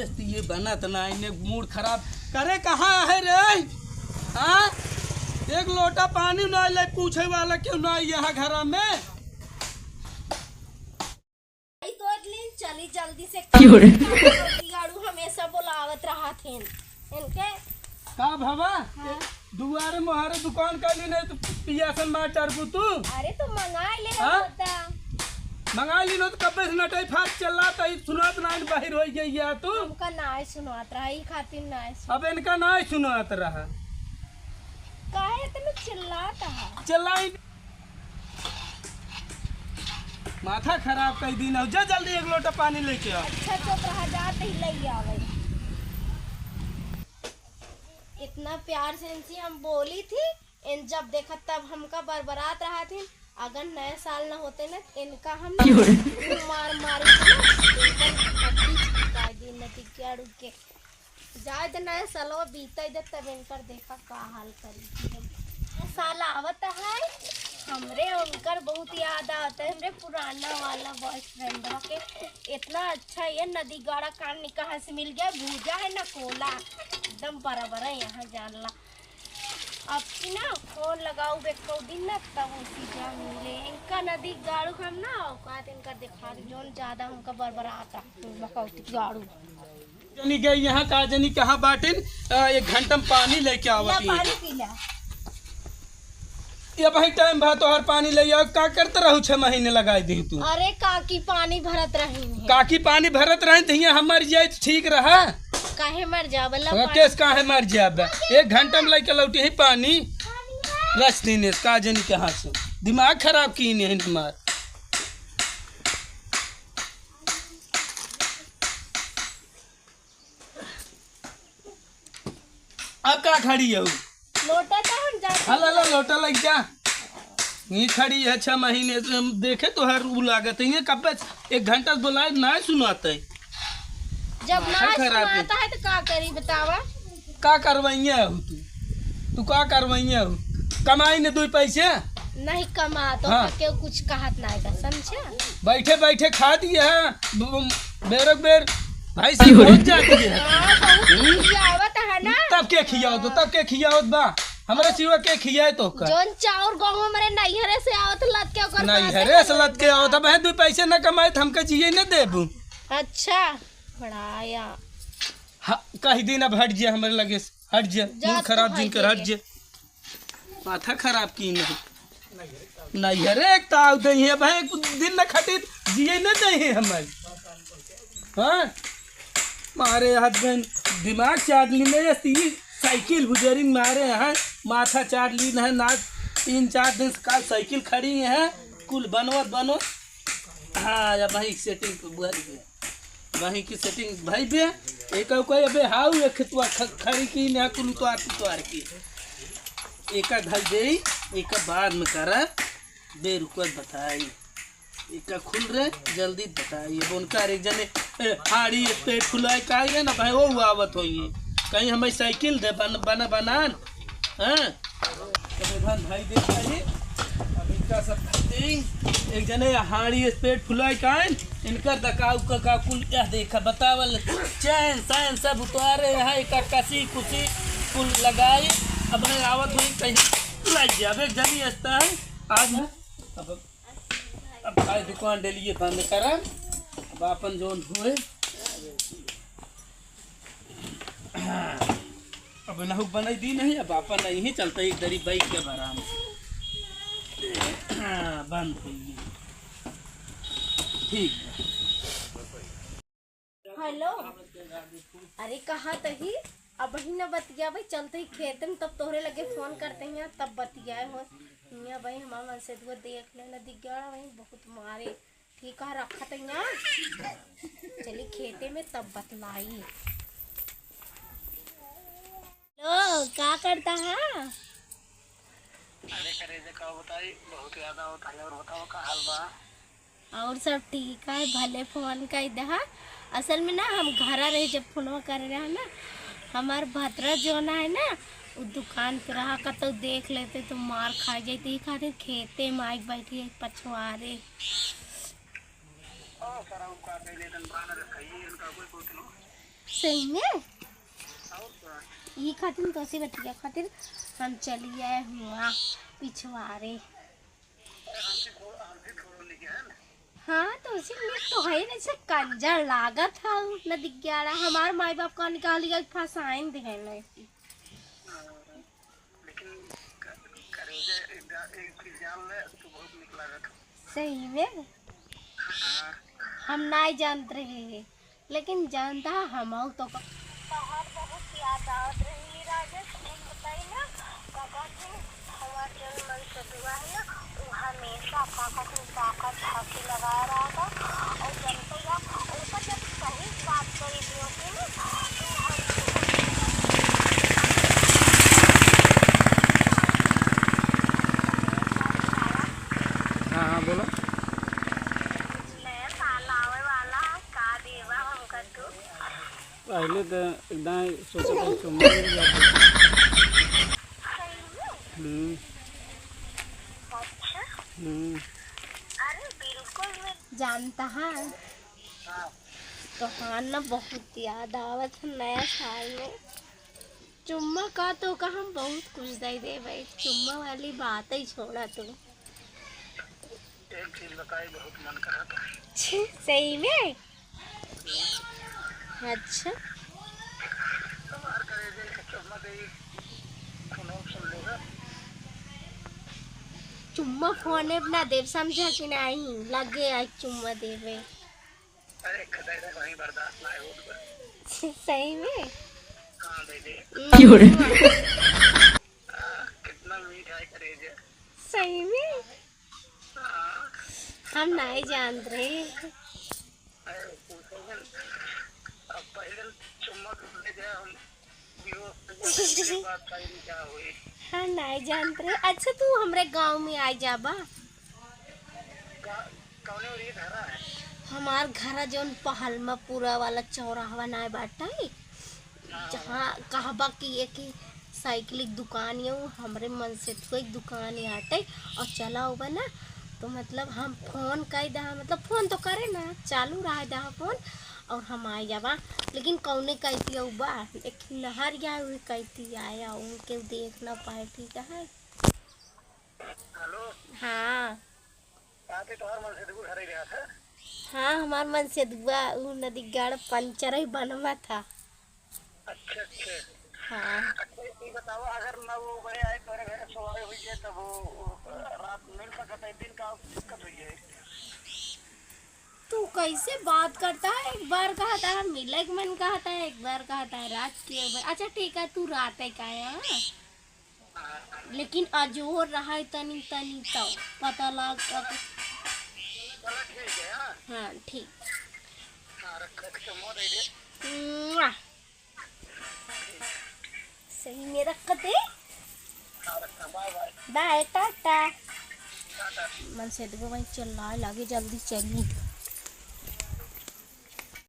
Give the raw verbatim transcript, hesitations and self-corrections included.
ये बनत ना, इन्हें मूड खराब करे। कहाँ है रे? हाँ, एक लोटा पानी ना ले, पूछे वाला क्यों ना यहाँ घर में? आई तो एक दिन चली जल्दी से। क्यों रे? गाड़ू हमेशा बोलावत रहत हैं इनके। का भवा? हाँ। दुआरे मोहारे दुकान कर ली नहीं तो पियासन मार चढ़बू तू। अरे तो मंगाई ले हाँ? होता। मंगाई ली न तो कब्बे से नटई फाट चला तो ई सुनात ना बाहिर होई गई या तू। हमका ना सुनात रहा, ई खातिर ना सुन। अब इनका ना सुनात रहा। काहे इतना चिल्लात है? चिल्लाई। माथा खराब कर दी ना, जा जल्दी एक लोटा पानी लेके आओ। अच्छा चुप रहा, जाते ही ले आवे। इतना प्यार से इनसे हम बोली थी, इन जब देखत तब हमका बरबरात रहा थी। अगर नया साल न होते ना, इनका हम मार मार के ना, इनकर हड्डी छिटकाई दी नदी के अड़ू के। जाए दे, नया सालवा बीते दे, तब इनकर देखा का हाल करी। नया साल आवत है, हमरे उनकर बहुत याद आवत है, हमरे पुराना वाला बॉयफ्रेंडवा के। इतना अच्छा ये नदी गाड़ा कान कहाँ से मिल गया, भूजा है ना कोला, एकदम बराबर है यहाँ जान ला। अब की ना फोन लगाऊ बेको दिन ना, तब उसी जा मिले इनका नदी गाड़ू हम ना औकात इनका दिखा दी, जोन ज्यादा हमका बरबराता बकौती गाड़ू। जनी गई यहाँ का जनी कहाँ बाटिन, अ, एक घंटा में पानी लेके ला आवत ही। पानी पी ला। ये भाई टाइम भा तोहर पानी ले आओ, का करत रहू, छह महीने लगाई दी तू। अरे काकी पानी भरत रही है। काकी पानी भरत रही तो हियाँ हम मर जाए तो ठीक रहा। काहे मर जाबे ला हाँ, पानी? केस काहे मर जाबे? एक घंटा में लेके लौटी है पानी। रस्ती ने का जनी कहाँ से दिमाग खराब की ने हमार। अब का खड़ी है? लोटा तो हम जाते हाँ, ला, ला, लोटा लग जा। ये खड़ी है छह महीने से, हम देखे तो हर उ लागत है, ये कब से एक घंटा से बोलाए ना सुनाते। जब ना माथा खराब है। सुनाता है तो का करी बतावा? का करवाइया हो तू? तू का करवाइया हो? कमाई ने दो पैसे? नहीं कमा तो हाँ। केहू कुछ कहत ना है, समझे? बैठे बैठे खा दिए हैं, ब-, ब-, बेरक बेर भाई से पहुंच जाती है। हाँ, बहुत हम्म? खियावत है ना। तब के खियावत, तब के खियावत बा? हमरा सिवा के खियाए तो का? जोन चाउर गहूं हमरे नैहरे से आवत लद के ओकर नैहरे से लद के आवत, अब है दो पैसे न कमाए तो हमका जिए न देबू। अच्छा, बड़ाया। हाँ, कही दिन अब हट जे हमरे लगे से, हट जे, जा मूड तो खराब है जिनकर, हट जे। माथा खराब की नहीं। नैहरे एक ताव दे है भाई, एक दिन न खटी जिए न दे है हमारे। हाँ? मारे हस्बैंड दिमाग चाट ली नहीं, ऐसी साइकिल भुजरी मारे हैं, माथा चाट ली नहीं, ना तीन चार दिन से काल साइकिल खड़ी है, कुल बनवत बनो। हाँ, या भाई सेटिंग तो बुआ दी है। वहीं की सेटिंग भाई बे, एक कोई अबे हाउ एक खेतवा ख-, खड़ी की ना कुल उतार उतार की। एक धल दे, एक बाद में करा, बे रुको बताई। एक खुल रे, जल्दी बताई। अब उनका एक जने, ए, हाड़ी पेट फुलाए का आए ना भाई, वो आवत होई। कहीं हमें साइकिल दे बन, बना बनान। हाँ? तो भाई देख ली, अब इनका सब दे। एक जने हाड़ी पेट फुलाए का आए, इनकर दकाऊ का, का कुल यह देखा, बतावल, चैन, सैन सब उतारे हैं, एक कसी, कुसी कुल लगाई। अब है आवत हुई कहीं लग गया। अब एक जनी ऐसा है, आज ना, अब, अब भाई दुकान डेलिए बंद करा, अब आपन जोन हुए। अब नहु बनाई दी नहीं, अब आपन नहीं चलता एक दरी बैठ के आराम से। हाँ, बंद हो गई। ठीक बा। हेलो, अरे कहाँ तही? अब ही न बतिया भाई, चलते ही खेत में, तब तोहरे लगे फोन करते हैं, तब बतियाए हो। हियाँ भाई हमार मन से दुआ देख लेना, दिख गया भाई, बहुत मारे। ठीक है, रखत है यहाँ। चली खेते में तब बतलाई। हेलो, का करता है? अरे करेजा, का बताई, बहुत याद आवत है। और बताओ, का हाल बा? और सब ठीक है, भले फोन कर दहा। असल में ना, हम घरा रहे, जब फोनवा करे रहा ना, हमार भतरा जोन है ना, उ दुकान पे रहा, कतौ देख लेते तो मार खा जाते, ई खातिर खेते में आके बैठी है पछुआरे। ओ, सारा उनका दे दे, तन बानर खाइए, इनका कोई पूछ लो। सही में? और का? ई खातिर तोसे बतिया खातिर हम चली आए हुआ पिछवारे। अरे, हमसे थोड़ा, हमसे थोड़ा नहीं है ना? हाँ, तो उसी में तो है ना, से कंजर लागत है, न दिग्यारा। हमार माई बाप का निकाल लिया, फंसाइन दे है ना। हाँ, लेकिन क-, करेजा एक जा-, एक चीज जान ले, तू बहुत निक लागत है। सही में? हाँ। हम नाई जानत रहे हैं। लेकिन जानता है, हमहू तो क- तोहार बहुत याद आवत रही राजेश। एक बताई ना, का कहत हूँ, हमार जौन मनसेधुआ है ना, उ हमेशा का कहत हूँ, ताकत झांकी लगा रहा था। और जनते या ओकर जब सही बात करी दियो थी ना, तो हम हाँ, हाँ, बोलो। नया साल आवे वाला है, का देबा हमका तू? पहले तो एकदम सोचे थे चुम्मा मिल जाता। हम्म। अच्छा। हम्म। अरे बिल्कुल। जानता है, तोहार ना बहुत याद आवत है नया साल में। चुम्मा का तो का हम बहुत कुछ दे देबे, चुम्मा वाली बात ही छोड़ा तू। एक चीज बताई, बहुत मन कहा था। छी, सही में? अच्छा। हमार करेजे के चुम्मा दे, फोन सुन लेगा। चुम्मा फोने पे ना देब, समझा कि नहीं? लगे आज चुम्मा देबे। अरे, कतई ना कहीं बर्दाश्त ना होत बा। सही में? हाँ, दे दे। क्यों रे? आ, कितना मीठा है करेजा। सही में? हाँ। हम नाई जानत रहे। अरे, पूछो मत। अब पहले चुम्मा दे दे, हम हाँ, नाई जानत रहे। अच्छा, तू हमरे गाँव में आ जाबा। का-, कौने ओर ये घरा है? हमार घरा जौन पहलमापुरा वाला चौराहवा नाई बाटे, हाँ। जहाँ कहबा कि एक ही साइकिल की दुकान है, वो हमरे मनसेधुआ की दुकान है आटे, और चला होबा ना, तो मतलब हम फोन कई दहा, मतलब फोन तो करे ना, चालू रहा दहा फोन, और हम आ जाबा। लेकिन कौने कइती आऊ बा, एक नहर या हुई कइती आया, उनके देख ना पाए, ठीक है? हेलो। हाँ। कहाँ पे तोहार मनसेधुआ घरे गया था? हाँ, हमार मनसेधुआ, ऊ नदी गाड़ पंचर ही बनवा था। अच्छा, अच्छा। हाँ। अच्छा, ये बताओ, अगर मैं वो बड़े आए तोरे घरे सोए हुई है, तब वो, वो रात मिल सकता है, दिन का दिक्कत हुई है? तू कैसे बात करता है? एक बार कहता है मिले के मन कहता है, एक बार कहता है रात के। अच्छा ठीक है, तू रात है का है, हाँ? लेकिन अजोर रहा है तनी तनी तो पता लग। चलो ठीक है, हाँ? हाँ, ठीक। हाँ, रख, रख, चुम्मा दे दे। मुआ। सही में रख दे। बाय, टाटा। मनसेधुआ वहीं चिल्लाए लागे, जल्दी चली।